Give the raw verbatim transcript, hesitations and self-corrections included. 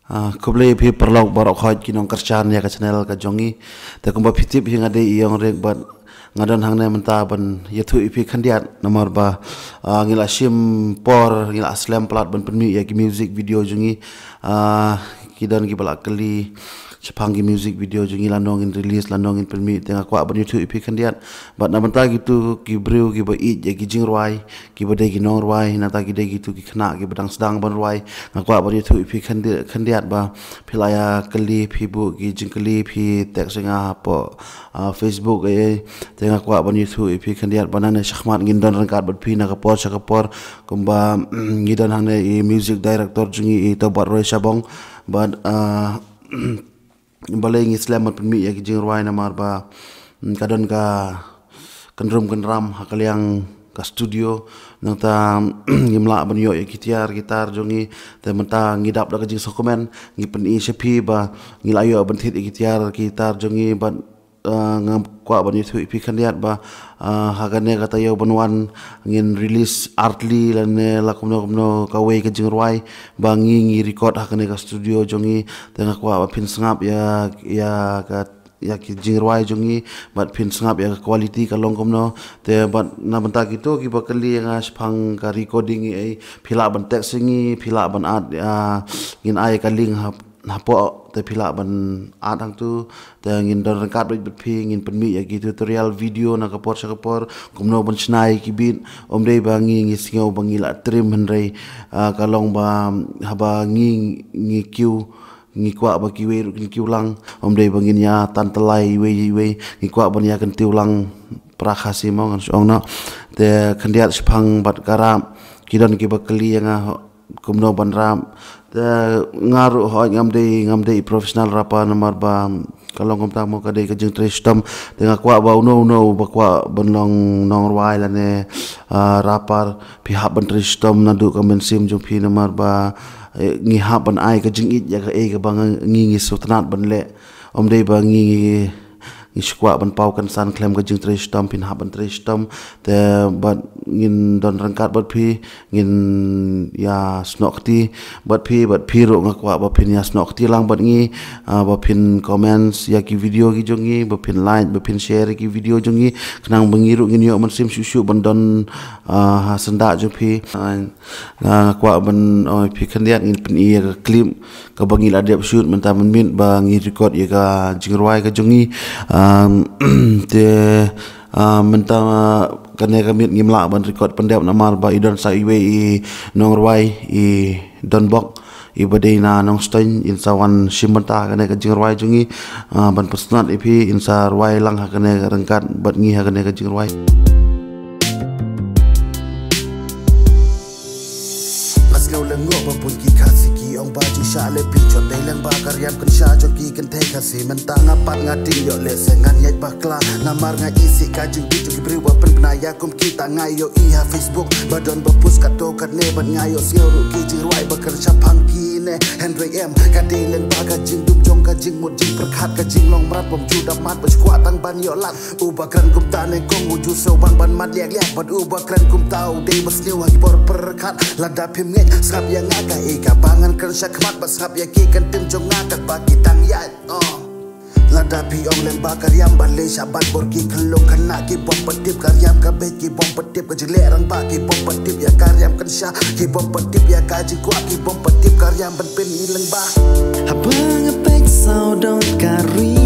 Ah, khublei phi paralok baroh khoit ki nongkyrshan ïa ka channel ka jong ngi. Te kumba phi tip hi nga dei i Ong Riek bad nga don hangne mynta ban ïathuh ïa phi khyndiat namar ba, ah, ngi la shim por, ngi la slem palat ban pynmih ïa ki music video jong ngi. Ah, ki don kiba la kylli shaphang ki music video jong ngi, lano ngin release, lano ngin pynmih, te nga kwah ban ïathuh ïa phi khyndiat. Bad na bynta kito ki briew kiba ïeit ïa ki jingrwai, kiba dei ki nongrwai, nangta ki dei kito ki khynnah kiba dang sdang ban rwai, nga kwah ban ïathuh ïa phi khyndiat, khyndiat ba phi la ïa kylli, phi buh ki jingkylli, phi text ïa nga hapoh, ah, Facebook, eh, eh. Te nga kwah ban ïathuh ïa phi khyndiat ba nangne shakhmat ngin don ryngkat bad phi na ka por sha ka por, kumba ngi don hangne i music director jong ngi, i Tobat Roy Shabong. Bad, ah, balei ngi slem ban pynmih ïa ki jingrwai namar ba, mm, ka don ka kynrum kynram ha ka liang ka studio, nangta ngim lah ban ïoh ïa ki tiar ki tar jong ngi. Te mynta ngi dap da ka jingsngewkmen, ngi pyni sha phi ba ngi la ïoh ban thied ïa ki tiar ki tar jong ngi. Bad, ah, nga kwah ban ïathuh ïa phi khyndiat ba, ah, ha kane ka taïew ban wan ngin release ar tylli lane la kumno kumno kawei ka jingrwai ba ngi ngi record ha kane ka studio jong ngi. Te nga kwah ba phin sngap ïa, ïa ka, ïa ki jingrwai jong ngi bad phin sngap ïa ka quality ka long kumno. Te bad na bynta kito kiba kylli ïa nga shaphang ka recording, eh, phi lah ban text ïa ngi, phi lah ban add, ah, ngin ai ka link ha, hapoh, te phi lah ban add hangtu. Te ngin don ryngkat bad phi, ngin pynmih ïa ki tutorial video na ka por sha ka por, kumno ban shna ïa ki beat. Ym dei ba ngi ngi sngew ba ngi la trim, hynrei, ah, ka long ba haba ngi ngi kiew, ngi kwah ba kiwei ruh kin kiew lang. Ym dei ba ngin ïa tan tyllai iwei iwei, ngi kwah ban ïa kyntiew lang pra Khasi mo, ngan shu ong noh. Te khyndiat shaphang bad ka rap, ki don kiba kylli ïa nga kumno ban rap. Te nga ruh hooid ngam dei, ngam dei professional rapper namar ba ka long kumta mo, ka dei ka jingtrei shitom. Te nga kwah ba uno uno ba kwah ban long nongrwai lane, ah, rapper, phi hap ban trei shitom naduh ka mynsiem jong phi namar ba, eh, ngi hap ban ai ka jingïeit ïa kaei kaba ngi ngi sngewtynnat ban leh. Ym dei ba ngi ngi shu kwah ban paw kynsan khlem ka jingtrei shitom, phin hap ban trei shitom. Te bad ngin don ryngkat bad phi, ngin ïa snoh kti bad phi, bad phi ruh nga kwah ba phin ïa snoh kti lang bad ngi, ah, ba phin comments ïa ki video ki jong ngi, ba phin like, ba phin share ïa ki video jong ngi, khnang ba ngi ruh ngin ïoh mynsiem shuh shuh ban don, ah, ha syndah jong phi. Ah, nga kwah ban ong ïa phi khyndiat, ngin pyni ïa ka clip kaba ngi la dep shoot mynta mynmiet ba ngi record ïa ka jingrwai ka jong ngi. Um, te, ah, mynta, ah, kane ka miet ngim lah ban record pyndep namar ba i don sa iwei i nongrwai, i Donbok, iba dei na Nongstoiñ, in sa wan shim bynta kane ka jingrwai jong ngi, ah, ban pynsngat ïa phi, in sa rwai lang ha kane ka ryngkat bad ngi ha kane ka jingrwai. Nga sngew lyngngoh ba bun ki Khasi ki ong ba ju shah leh pynjot dei lyngba ka riam kynsha jong ki kynthei Khasi. Mynta nga pat nga tim ïoh lehse ngan ïaid bakla. Namar nga isih ka jingtip jong ki briew ba pynbna ïa kum kita, nga ïohi ha Facebook ba don ba post katto katne bad nga ïohsngew ruh ki jingrwai ba kren shaphang kine. Hynrei em, ka dei lyngba ka jingdum jong ka jingmut jingpyrkhat, ka jinglong mrad bym ju da mad ba ju kwah tang ban ïoh lad. Uba kren kumta ne kong u ju sngewbang ban mad liak liak, bad uba kren kumta u dei ba sniew ha ki por pyrkhat. Lada phim ngeit sngap ïa nga kaei kaba ngan kren shakhmat, bad sngap ïa ki ktien jong nga katba ki dang ïaid. Oh. Lada phi ong lyngba ka riam balei shah ban bor ki khyllung khynnah ki bym pat tip ka riam ka beit, ki bym pat tip ka jingleh rangbah, ki bym pat tip ïa ka riam kynsha, ki bym pat tip ïa ka jingkwah, ki bym pat tip ka riam ban pyni lyngba. Haba nga peit sawdong ka ri